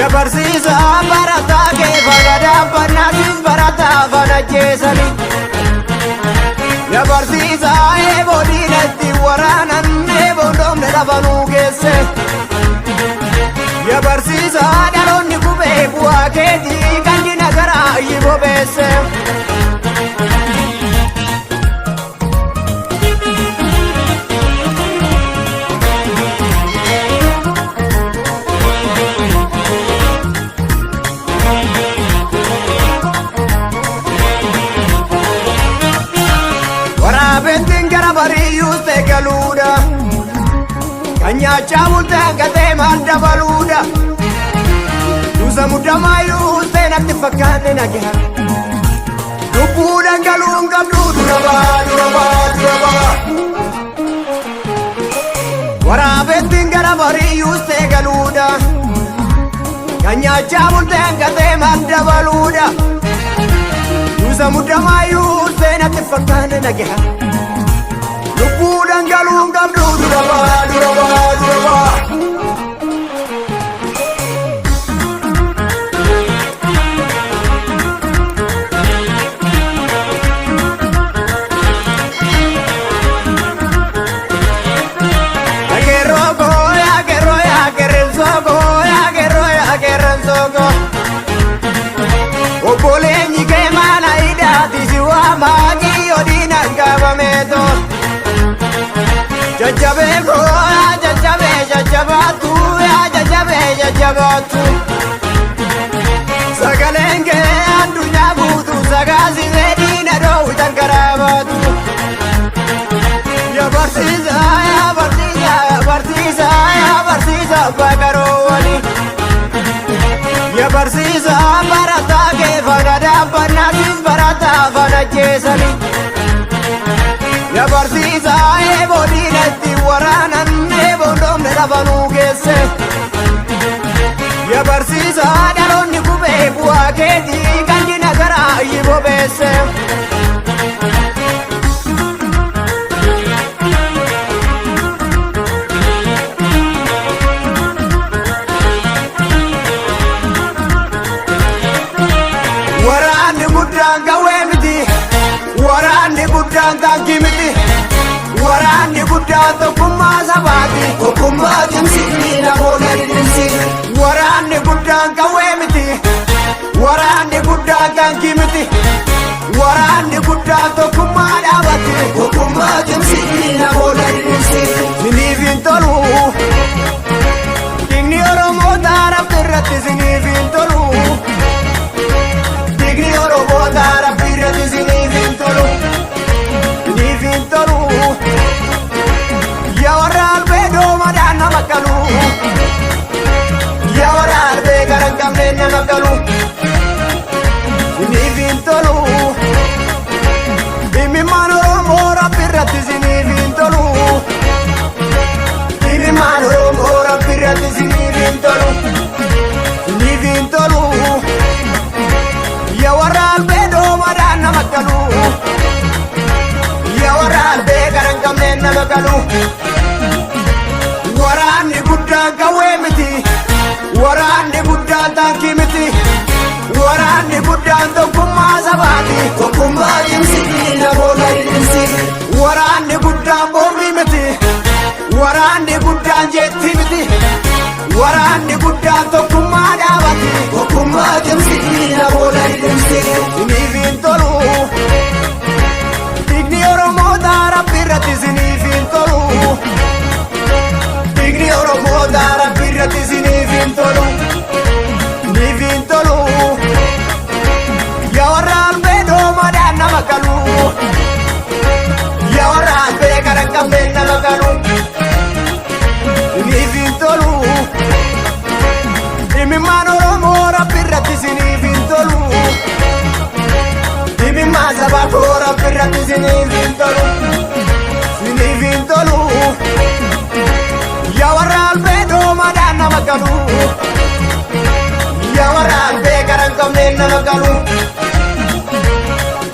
Ya barsiisaa barataa kee faana dhaabbannaatis barataa faana jeesanii. Ya barsiisaa eeboo diinatti waraanan eeboo dhoomne lafanuu geesse. Ya barsiisaa dhaloonni qubee bu'aa keetii kan dina garaa ayyi bobeesse. Waraabettiin gara bariyyuus ta'e galuudha. Kan nyaachaa bulte hanqatee maal dabaluudha. Duusa muddamaayyuus ta'e natti fakkaate nagaa. Lubbuudhaan galuun qabdu dura baa dura baa dura baa. Waraabettiin gara bariyyuus ta'e galuudha. Kan nyaachaa bulte hanqatee maal dabaluudha. Duusa muddamaayyuus ta'e natti fakkaate nagaa. Lubbuudhaan galuun qabdu dura baa dura baa dura baa. Akeeroo koo akeeroo akeerensoo koo akeeroo akeerensoo koo. Obboleenyi kee mana hidhaati si waamaa kiyyoo diinaan qabameetoo. Jajjabee koo jajjabee jajjabaatu jajjabee jajjabaatu. Sagaleen kee addunyaa guutuu sagaasisee diina dhoowwitan karaa baatu. Ya barsiisaa ya barsiisaa ya barsiisaa ya barsiisaa abbaa qaroowwanii. Ya barsiisaa barataa kee faana dhaabbannaatis barataa faana jeesanii. Ya barsiisaa eeboo diinatti waraanan eeboo dhoomne lafanuu geesse. Ya barsiisaa dhaloonni qubee bu'aa keetii kan dina garaa ayyi bobeesse. Waraanni guddaan qawwee miti. Waraanni guddaan taankii miti. Waraanni guddaan tokkummaa sabaati. Tokkummaa cimsi namoota dhidhimsi. Waraanni guddaan qawwee miti. Waraanni guddaan taankii miti. Waraanni guddaan tokkummaa dhaabati. Tokkummaa cimsi namoota dhidhimsi. Siniif hin tolu. Dhiigni Oromoota Rabbi irratti siniif hin tolu. Dhiigni Oromoota Rabbi irratti siniif hin tolu. Siniif hin tolu. Yaa warra albee doomadhaan nama qalu. Yaa warra albee gara hin qabneen nama qalu. Siniif hin tolu. Dhimmi Oromoo Rabbi irratti siniif hin tolu. Dhimmi Oromoo Rabbi irratti siniif hin tolu. Siniif hin tolu. Yaa warra albee doomadhaan nama qalu. Yaa warra albee gara hin qabneen nama qalu. Waraanni guddaan qawwee miti. Waraanni guddaan taankii miti. Waraanni guddaan tokkummaa sabaati. Tokkummaa cimsi namoota dhidhimsi. Waraanni guddaan boombii miti. Waraanni guddaan jeetti miti. Waraanni guddaan tokkummaa dhaabati. Tokkummaa cimsi namoota dhidhimsi. Siniif hin tolu. Dhiigni Oromoota Rabbi irratti siniif hin tolu. Dhiigni Oromoota Rabbi irratti siniif hin tolu. Siniif hin tolu. Yaa warra albee doomadhaan nama qalu. Yaa warra albee gara hin qabneen nama qalu. Siniif hin tolu. Dhimmi Oromoo Rabbi irratti siniif hin tolu. Dhimma saba koo Rabbi irratti siniif hin tolu. Siniif hin tolu. Yaa warra albee doomadhaan nama qalu. Yaa warra albee gara hin qabneen nama qalu.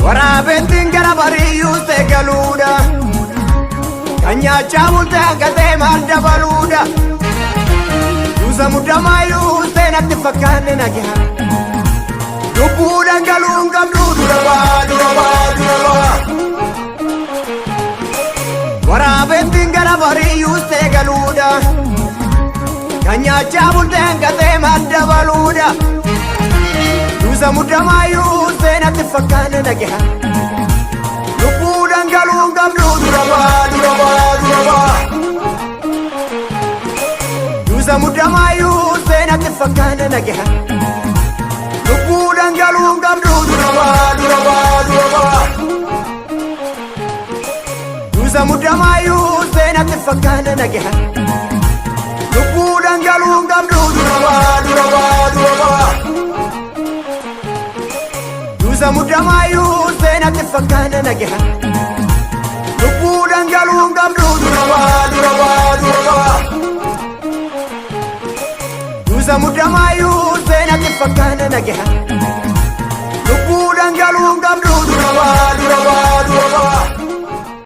Waraabettiin gara bariyyuus ta'e galuudha. Kan nyaachaa bulte hanqatee maal dabaluudha. Duusa muddamaayyuus ta'e natti fakkaanne nagaha. Lubbuu dhangaluun qabdu dura baa dura baa dura baa. Waraabettiin gara bariyyuus ta'e galuudha. Kan nyaachaa bulteen gatee madda baluudha. Duusa muddamaayyuu ta'e natti fakkaanne nagaha. Lubbuu dhangaluun qabdu dura baa dura baa dura baa. Duusa muddamaayyuu ta'e natti fakkaanne nagaha. Lubbuu dhangaluun qabdu dura baa dura baa dura baa. Duusa muddamaayyuu ta'e natti fakkaanne nagaha. Lubbuu dhangaluun qabdu dura baa dura baa dura baa. Duusa muddamaayyuu ta'e natti fakkaanne nagaha. Lubbuu dhangaluun qabdu dura baa dura baa dura baa. Duusa muddamaayyuu ta'e natti fakkaanne nagaha.